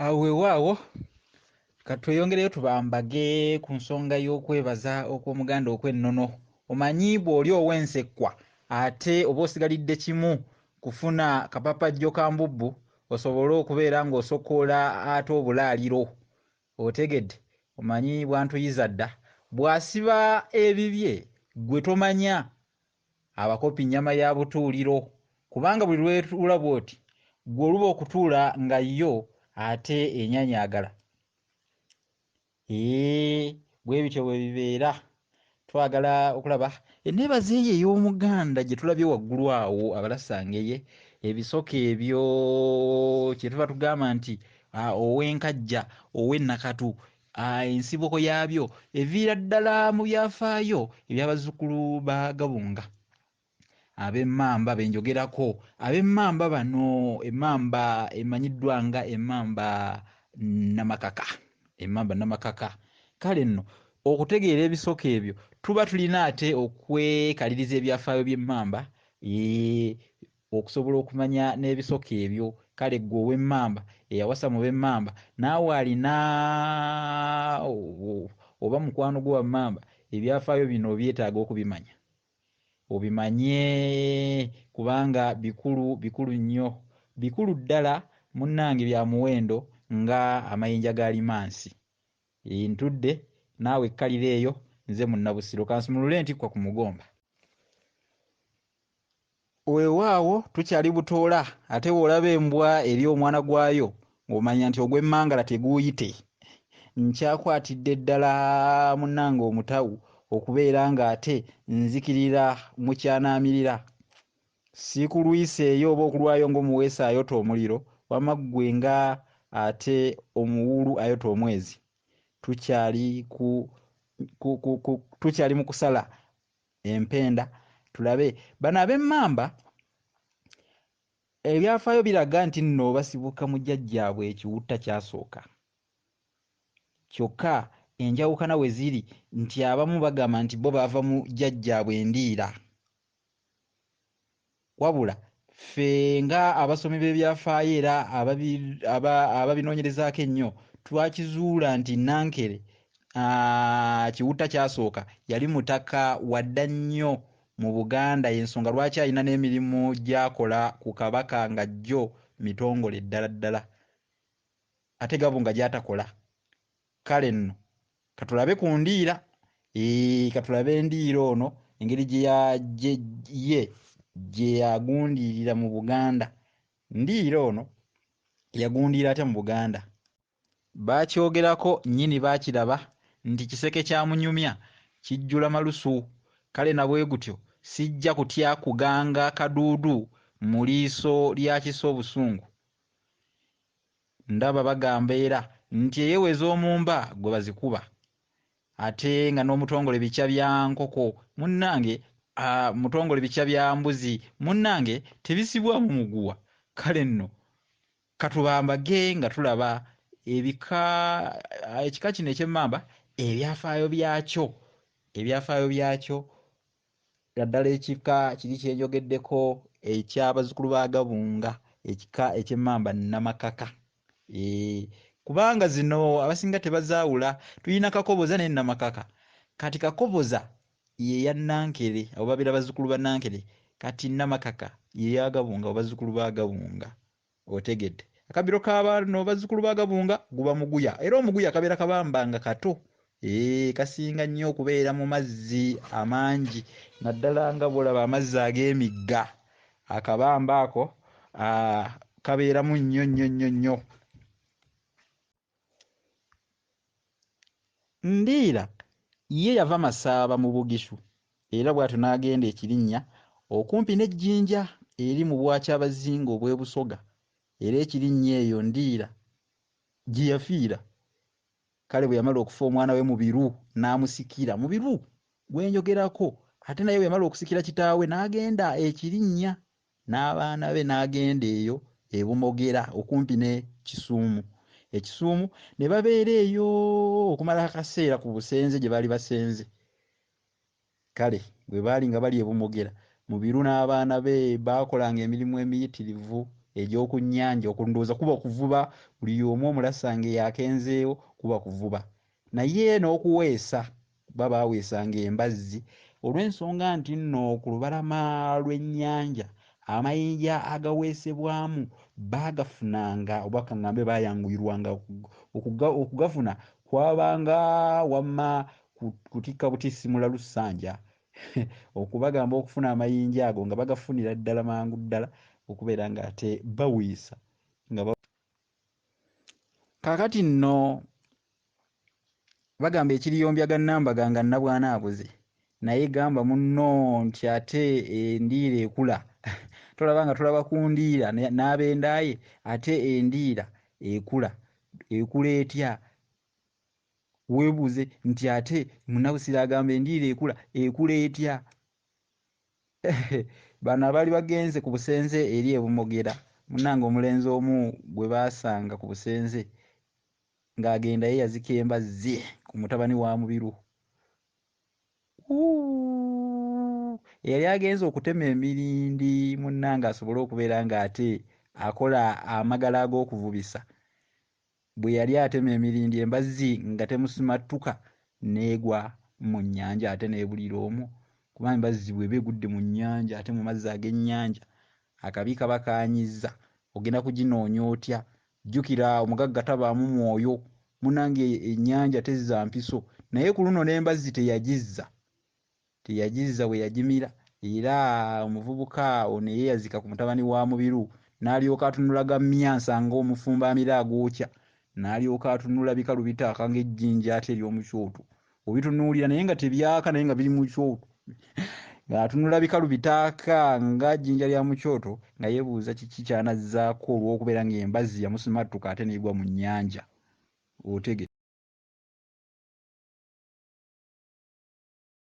Awo weewaawo ka tweyongereyo tubambage ku nsonga y'okwebaza okw'Omuganda okw'ennono. Omanyi bw'oli ow'ensekwa ate oba osigalidde kimu kufuna kapapajjo ka mbubbu osobole okubeera ng'osokoola ate obulaaliro. Otegedde? Omanyi bwantuyiza dda. Bw'asiba ebibye ggwe tomanya abakopi nnyama ya butuuliro kubanga buli lw'etuula bw'oti ggwe oluba okutuula nga yo ate enyanyaagala. Eeh bwe bityo bwe bibeera. Twagala okulaba enneebaza eyo ey'Omuganda gye tulabye waggulu awo abalasangeye ebisoko ebyo kye tuba tugamba nti ow'enkajja ow'ennakatu ensibuko yaabyo eviira ddala mu byafaayo eby'abazzukulu ba Gabunga. Ab'emmamba be njogerako. Ab'emmamba bano emmamba emanyiddwa nga emmamba Namakaka, emmamba Namakaka. Kale nno okutegeera ebisoko ebyo tuba tulina ate okwekaliriza ebyafaayo by'emmamba ee okusobola okumanya n'ebisoko ebyo. Kale ggwe ow'emmamba eyawasa mu b'emmamba naawe alina oba mukwano gwo wa mmamba ebyafaayo bino obyetaaga okubimanya. Obimanye kubanga bikulu bikulu nnyo bikulu ddala munnange bya muwendo nga amayinja ga limansi. Ntudde naawe kkalira eyo nze Munnabusiro kansumulule entikwa ku mugomba. Weewaawo tukyali Butoola ate bw'olaba embwa erya omwana gwayo ng'omanya nti ogw'emmangala teguuyite. Nkyakwatidde ddala munnange omutawu okubeera ng'ate nzikirira mu kyanaamirira. Siikulwiseeyo oba okulwayo ng'omuweesi ayota omuliro wamma ggwe nga ate omuwuulu ayota omwezi. Tukyali ku, ku, ku, ku, tukyali mu kusala empenda tulabe bano ab'emmamba ebyafaayo biraga nti nno basibuka mu jjajjaabwe Kiwutta kyasooka. Kyokka enjawukana we ziri nti abamu bagamba nti bo baava mu jjajjaabwe Ndiira. Wabula ffe nga abasomi b'ebyafaayo era ababinoonyerezaako ennyo twakizuula nti Nankere Kiwutta kyasooka yali mutaka wa dda nnyo mu Buganda y'ensonga lwaki alina n'emirimu gy'akola ku Kabaka nga gyo mitongole ddala ddala ate Gabunga gy'atakola. Kale nno katulabe ku Ndiira. Eeh katulabe Ndiira ono engeri gye ya gye ye gye yagundiirira mu Buganda. Ndiira ono yagundiira atya mu Buganda? Baakyogerako nnyini baakiraba nti kiseke kya munyumya kijjula malusu. Kale na bwe gutyo sijja kutya kuganga kaduudu mu liiso lya kisa obusungu. Ndaba bagamba era nti eyeweza omumba gwe bazikuba. Ate nga n'omutongole bikya bya nkoko munnange, mutongole bikya bya mbuzi munnange tebisibwamu muguwa. Kale nno katubambage nga tulaba ebika ekika kino eky'emmamba ebyafaayo byakyo ebyafaayo byakyo naddala ekika kiri kye njogeddeko eky'abazzukulu ba Gabunga ekika eky'emmamba Namakaka. Eeh kubanga zino abasinga tebazaawula tulina Kakoboza ne Namakaka. Kati Kakoboza ye ya Nankere abo babeera bazzukulu ba Nankere kati Namakaka ye ya Gabunga abo bazzukulu ba Gabunga. Otegedde. Akabbiro ka bano bazzukulu ba Gabunga guba muguya era omuguya kabeera kabamba nga kato. Eeh kasinga nnyo okubeera mu mazzi amangi naddala nga bw'olaba amazzi ag'emigga. Akabamba ako kabeeramu nnyo nnyo nnyo nnyo. Ndiira ye yava Masaaba mu Bugishu era bw'atyo n'agenda e Kirinnya okumpi n'e Jinja eri mu Bwakyabazinga obw'e Busoga era e Kirinnya eyo Ndiira gye yafiira. Kale bwe yamala okufa omwana we Mubiru n'amusikira. Mubiru gwe njogerako ate naye bwe yamala okusikira kitaawe n'agenda e Kirinnya n'abaana be n'agenda eyo e Bumogera okumpi ne Kisuumu. E Kisuumu ne babeera eyo okumala akaseera ku busenze gye baali basenze. Kale bwe baali nga bali e Bumogera, Mubiru n'abaana be baakolanga emirimu emiyitirivu egy'oku nnyanja. Okwo ndowooza kuba kuvuba, buli omu omulasanga eyakenzeewo kuba kuvuba. Naye n'okuweesa kuba baaweesanga embazzi olw'ensonga nti nno ku lubalama lw'ennyanja amayinja agaweesebwamu baagafunanga oba kaŋŋambe baayanguyirwanga okugafuna kwabanga wamma kutikka butissi mulalu ssanja okubagamba okufuna amayinja ago nga bagafunira ddala mangu ddala okubeera ng'ate baweesa nga kaakati nno bagamba ekiriyombya gannambaga nga nnabwana abuze naye gamba munno nti ate endiira ekula tolaba nga tulaba ku ndiira n'abendaaye ate endiira ekula ekula etya weebuuze nti ate munnabusiro agamba endiira ekula ekula etya bano abaali bagenze ku busenze eri e Bumogera munnange omulenzi omu gwe baasanga ku busenze ng'agenda yeeyazika embazzi ku mutabani wa Mubiru. Eyali agenze okutema emirindi munnange asobole okubeera ng'ate akola amagala ag'okuvubisa bwe yali atema emirindi embazzi nga temusimattuka n'egwa mu nnyanja ate n'ebulira omwo kuba embazzi bw'eba egudde mu nnyanja ate mu mazzi ag'ennyanja akabi kaba kaanyizza ogenda kuginoonya otya Jjukira omugagga tabaamu mwoyo munange ennyanja tezza mpiso naye ku luno n'embazzi teyagizza teyagizza bwe yagimira era omuvubuka ono eyeeyazika ku mutabani wa Mubiru n'alyoka atunula ga mmyansa ng'omufumbo amira agookya n'alyoka atunula bikalu bitaaka ng'ejjinja ate ery'omu kyoto obitunuulira naye nga tebyaka naye nga biri mu kyoto ng'atunula bikalu bitaaka nga jjinja lya mu kyoto nga yeebuuza kiki ky'anazzaako olw'okubeera ng'embazzi yamusimattuka ate n'egwa mu nnyanja otegedde.